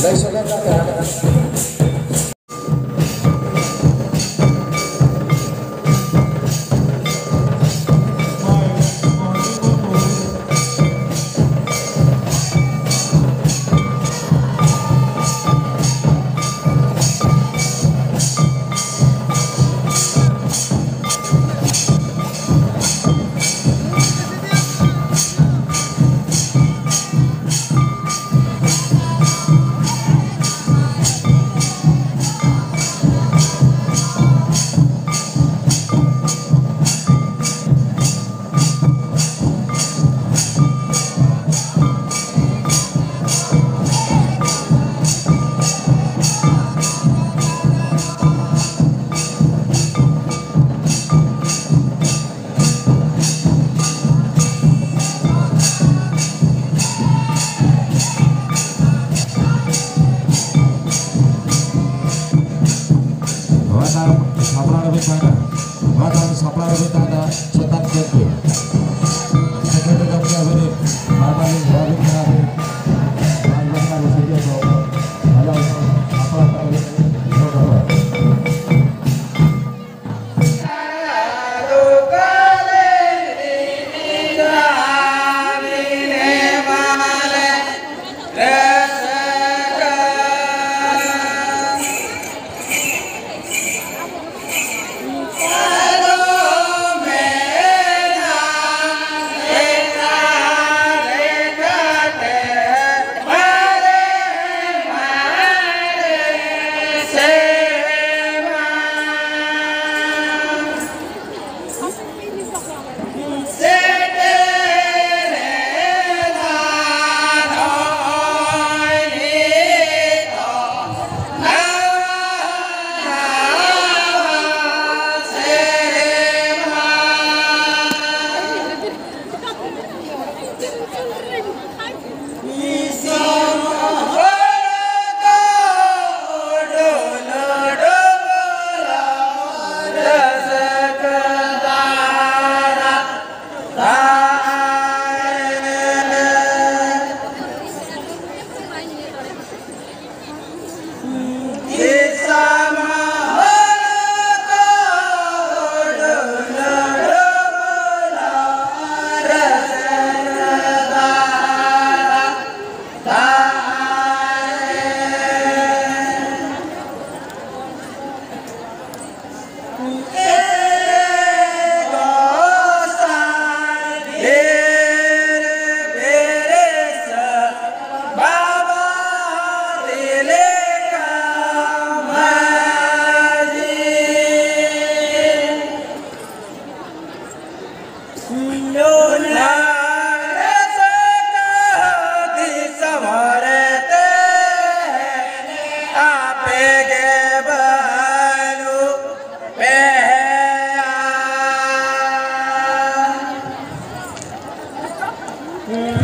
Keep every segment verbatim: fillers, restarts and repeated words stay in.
ᱞᱟᱹᱭ ᱥᱚᱫᱚᱨ ᱠᱟᱛᱮ ᱱᱚᱣᱟ ᱛᱟᱭᱚᱢ ᱥᱟᱯᱲᱟᱣ ᱨᱮᱵᱤᱱ ᱛᱟᱦᱮᱱᱟ, ᱱᱚᱣᱟ ᱛᱟᱭᱚᱢ ᱥᱟᱯᱲᱟᱣ ᱨᱮᱵᱤᱱ ᱛᱟᱦᱮᱱᱟ ᱪᱮᱛᱟᱱ ᱥᱮᱫ ᱜᱮ᱾ ᱥᱮᱠᱨᱮᱴᱟᱨᱤ ᱜᱚᱢᱠᱮ ᱟᱵᱤᱱ ᱵᱟᱨ ᱵᱟᱨ ᱞᱤᱧ ᱦᱚᱦᱚ ᱟᱵᱤᱱ ᱠᱟᱱᱟ, ᱟᱹᱵᱤᱱ ᱵᱟᱨ ᱵᱟᱨ ᱨᱩᱥᱤᱠᱤᱭᱟᱹ ᱠᱚ ᱥᱟᱯᱲᱟᱣ ᱠᱟᱛᱮ ᱵᱤᱱ ᱫᱚᱦᱚ ᱠᱟᱠᱚᱣᱟ᱾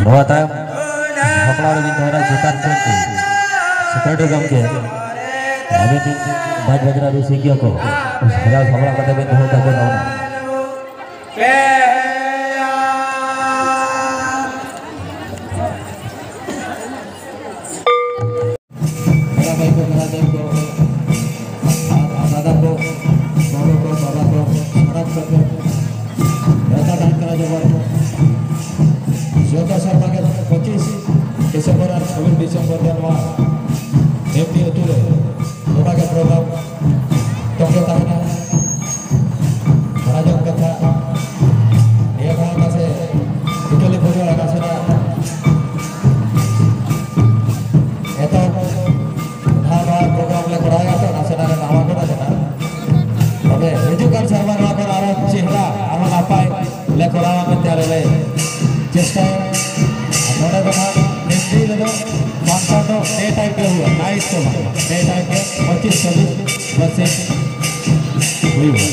ᱱᱚᱣᱟ ᱛᱟᱭᱚᱢ ᱦᱟᱯᱲᱟᱣ ᱨᱮᱵᱤᱱ ᱛᱟᱦᱮᱱᱟ ᱪᱮᱛᱟᱱ ᱥᱮᱫ ᱥᱮᱠᱨᱮᱴᱟᱨᱤ ᱜᱚᱢᱠᱮ, ᱟᱹᱵᱤᱱ ᱵᱟᱡᱽ ᱵᱟᱡᱽᱱᱟ ᱨᱩ ᱥᱤᱧ ᱜᱮᱭᱟ ᱠᱚ, ᱥᱟᱡᱟᱣ ᱥᱟᱯᱲᱟᱣ ᱠᱟᱛᱮ ᱵᱤᱱ ᱫᱚᱦᱚ ᱠᱟᱠᱚ ᱛᱟᱵᱚᱱᱟ᱾ ᱯᱮᱲᱟ ᱵᱷᱟᱭ ᱠᱚ, ᱯᱮᱲᱟ ᱡᱚᱱ ᱠᱚ, ᱟᱨ ᱫᱟᱫᱟ ᱠᱚ, ᱜᱚᱜᱚ ᱠᱚ, ᱵᱟᱵᱟ ᱠᱚ, ᱥᱟᱱᱟᱢ ᱠᱚᱜᱮ ᱱᱮᱣᱛᱟ ᱛᱟᱦᱮᱱ ᱠᱟᱱᱟ ᱡᱮᱢᱚᱱ ᱡᱚᱛᱚ ᱥᱮᱨᱢᱟ ᱜᱮ ᱯᱚᱸᱪᱤᱥ ᱰᱤᱥᱮᱢᱵᱚᱨ ᱟᱨ ᱪᱷᱟᱵᱵᱤᱥ ᱰᱤᱥᱮᱢᱵᱚᱨ ᱫᱚ ᱱᱚᱣᱟ ᱮᱢ ᱯᱤ ᱟᱹᱛᱩ ᱨᱮ ᱱᱚᱝᱠᱟ ᱜᱮ ᱯᱨᱳᱜᱨᱟᱢ ᱛᱚᱸᱜᱮ ᱛᱟᱦᱮᱱᱟ᱾ ᱵᱟᱲᱟᱭ ᱡᱚᱝ ᱠᱟᱛᱷᱟ, ᱱᱤᱭᱟᱹ ᱫᱷᱟᱣ ᱯᱟᱥᱮ ᱵᱤᱡᱚᱞᱤ ᱯᱩᱡᱟᱹ ᱱᱟᱥᱮᱱᱟᱜ ᱮᱛᱚᱦᱚᱵ ᱫᱷᱟᱣ ᱱᱚᱣᱟ ᱯᱨᱳᱜᱨᱟᱢ ᱞᱮ ᱠᱚᱨᱟᱣᱮᱫᱼᱟ, ᱛᱚ ᱱᱟᱥᱮᱱᱟᱜ ᱞᱮ ᱱᱟᱣᱟ ᱜᱚᱫ ᱟᱠᱟᱱᱟ᱾ ᱛᱚᱵᱮ ᱦᱤᱡᱩᱜ ᱠᱟᱱ ᱥᱮᱨᱢᱟ ᱱᱚᱣᱟ ᱠᱷᱚᱱ ᱟᱨᱚ ᱪᱮᱦᱨᱟ, ᱟᱨᱚ ᱱᱟᱯᱟᱭ ᱞᱮ ᱠᱚᱨᱟᱣᱟ ᱢᱮᱱᱛᱮ ᱟᱞᱮ ᱞᱮ ᱪᱮᱥᱴᱟᱭᱟ᱾ ᱟᱨ ᱱᱚᱰᱮ ᱫᱚ ᱱᱟᱦᱟᱜ ᱮᱱᱴᱨᱤ ᱨᱮᱫᱚ ᱯᱷᱟᱱᱥᱚᱱ ᱫᱚ ᱰᱮ ᱴᱟᱭᱤᱢ ᱜᱮ ᱦᱩᱭᱩᱜᱼᱟ, ᱱᱟᱭᱤᱴ ᱫᱚ ᱵᱟᱝ, ᱰᱮ ᱴᱟᱭᱤᱢ ᱜᱮ ᱯᱚᱸᱪᱤᱥ ᱪᱷᱟᱵᱵᱤᱥ ᱵᱟᱥ ᱦᱩᱭᱩᱜᱼᱟ᱾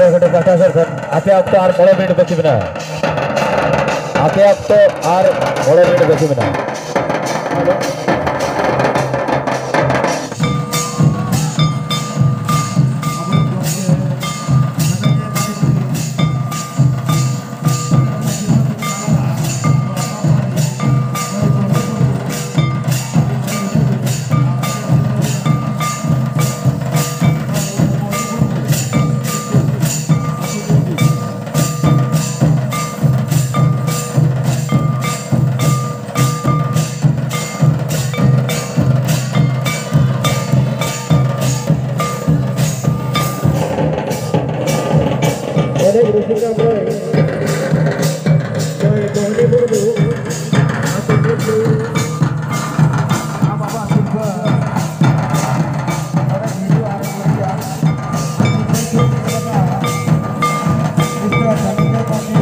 ᱠᱚᱢᱤᱴᱤ ᱯᱟᱦᱴᱟ ᱥᱮᱫ ᱠᱷᱚᱱ ᱟᱯᱮᱭᱟᱜ ᱚᱠᱛᱚ ᱟᱨ ᱢᱚᱬᱮ ᱢᱤᱱᱤᱴ ᱵᱟᱹᱠᱤ ᱢᱮᱱᱟᱜᱼᱟ᱾ ᱟᱯᱮᱭᱟᱜ ᱚᱠᱛᱚ ᱟᱨ ᱢᱚᱬᱮ ᱢᱤᱱᱤᱴ ᱵᱟᱹᱠᱤ ᱢᱮᱱᱟᱜᱼᱟ᱾ ᱮᱱᱮᱡ ᱨᱩᱥᱤᱠᱟ ᱢᱟᱹᱭ, ᱢᱟᱹᱭ ᱢᱳᱦᱱᱤ ᱢᱩᱨᱢᱩ, ᱟᱹᱛᱩ ᱢᱩᱨᱢᱩ, ᱟᱢ ᱟᱢᱟᱜ ᱥᱤᱨᱯᱟᱹ ᱱᱚᱰᱮ ᱦᱤᱡᱩᱜ ᱟᱨ ᱨᱩᱥᱤᱠᱟ, ᱥᱤᱨᱯᱟᱹ ᱥᱟᱹᱜᱩᱱ ᱯᱟᱹᱴᱤ᱾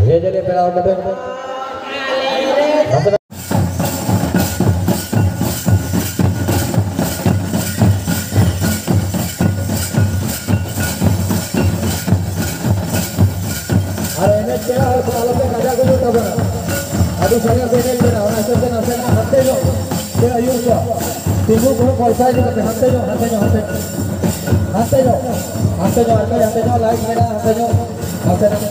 ᱦᱮᱸ, ᱡᱟᱹᱱᱤᱡ ᱯᱮᱲᱟ ᱦᱚᱲ ᱠᱚᱴᱷᱮᱱ᱾ ᱯᱮᱲᱟ ᱦᱚᱲ ᱠᱚ ᱟᱞᱚᱯᱮ ᱠᱟᱡᱟᱠ ᱜᱩᱡᱩᱜ ᱛᱟᱵᱚᱱᱟ᱾ ᱟᱹᱰᱤ ᱥᱟᱸᱜᱮ ᱯᱮ ᱮᱱᱮᱡ ᱠᱟᱱᱟ, ᱚᱱᱟ ᱦᱤᱥᱟᱹᱵ ᱛᱮ ᱱᱟᱥᱮᱱᱟᱜ ᱦᱟᱱᱛᱮ ᱧᱚᱜ ᱯᱮ ᱟᱹᱭᱩᱨ ᱠᱚᱣᱟ᱾ ᱛᱤᱸᱜᱩ ᱠᱚᱦᱚᱸ ᱯᱚᱞᱥᱟᱭ ᱧᱚᱜ ᱠᱟᱛᱮ ᱦᱟᱱᱛᱮ ᱧᱚᱜ, ᱦᱟᱱᱛᱮ ᱧᱚᱜ, ᱦᱟᱱᱛᱮ ᱧᱚᱜ, ᱦᱟᱱᱛᱮ ᱧᱚᱜ, ᱦᱟᱱᱛᱮ ᱧᱚᱜ, ᱦᱟᱱᱛᱮ ᱧᱚᱜ, ᱞᱟᱭᱤᱴ ᱢᱮᱱᱟᱜᱼᱟ, ᱦᱟᱱᱛᱮ ᱧᱚᱜ, ᱦᱟᱱᱛᱮ ᱧᱚᱜ᱾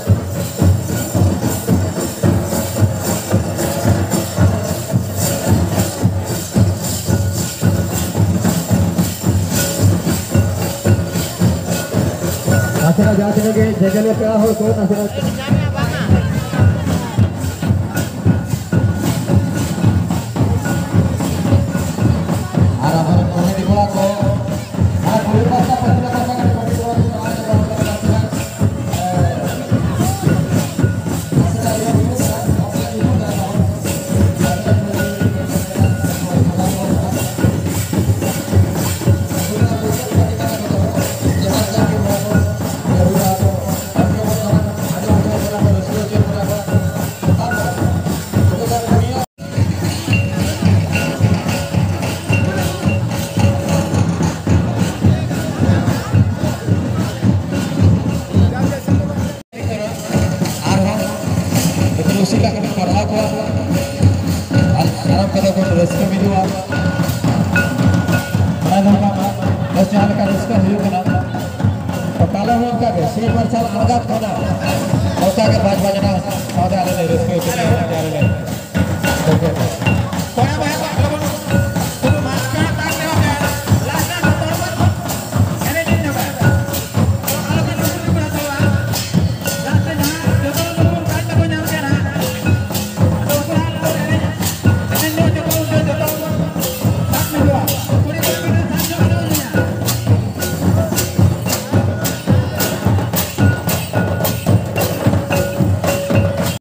ᱱᱟᱥᱮᱱᱟᱜ ᱡᱟᱦᱟᱸ ᱛᱤᱱᱟᱹᱜ ᱜᱮ ᱧᱮᱧᱮᱞᱤᱭᱟᱹ ᱯᱮᱲᱟ ᱦᱚᱲ ᱠᱚ ᱱᱟᱥᱮᱱᱟᱜ ᱟᱨ ᱟᱵᱚᱨᱮᱱ ᱠᱚᱢᱤᱴᱤ ᱠᱚᱲᱟ ᱠᱚ, ᱟᱨ ᱠᱩᱲᱤ ᱯᱟᱥᱴᱟ ᱯᱟᱹᱴᱤ ᱯᱟᱥᱴᱟ ᱠᱟᱹᱴᱤᱡ ᱠᱚᱢᱤᱴᱤ ᱠᱚᱲᱟ ᱠᱚ ᱟᱨ ᱱᱟᱥᱮᱱᱟᱜ ᱟᱨᱦᱚᱸ ᱱᱩᱠᱩ ᱨᱩᱥᱤᱠᱟ ᱠᱚᱵᱚᱱ ᱯᱟᱲᱦᱟᱣ ᱠᱚᱣᱟ ᱟᱨ ᱥᱟᱱᱟᱢ ᱠᱚᱫᱚ ᱵᱚᱱ ᱨᱟᱹᱥᱠᱟᱹ ᱢᱤᱫᱚᱜᱼᱟ᱾ ᱚᱱᱟ ᱫᱚ ᱵᱟᱝ, ᱵᱮᱥ ᱡᱟᱦᱟᱸ ᱞᱮᱠᱟ ᱨᱟᱹᱥᱠᱟᱹ ᱦᱩᱭᱩᱜ ᱠᱟᱱᱟ, ᱛᱚ ᱠᱟᱞᱚᱢ ᱦᱚᱸ ᱚᱱᱠᱟ ᱜᱮ ᱥᱤᱧ ᱢᱟᱨᱥᱟᱞ ᱟᱬᱜᱟᱛ ᱠᱷᱚᱱᱟᱜ ᱚᱱᱠᱟ ᱜᱮ ᱵᱟᱡᱽ ᱵᱟᱡᱽᱱᱟ ᱥᱟᱶᱛᱮ ᱟᱞᱮ ᱞᱮ ᱨᱟᱹᱥᱠᱟᱹ ᱦᱚᱪᱚ ᱯᱮᱭᱟ, ᱚᱱᱟᱜᱮ ᱟᱞᱮ ᱞᱮ ᱠᱷᱚᱡᱚᱜ ᱠᱟᱱᱟ᱾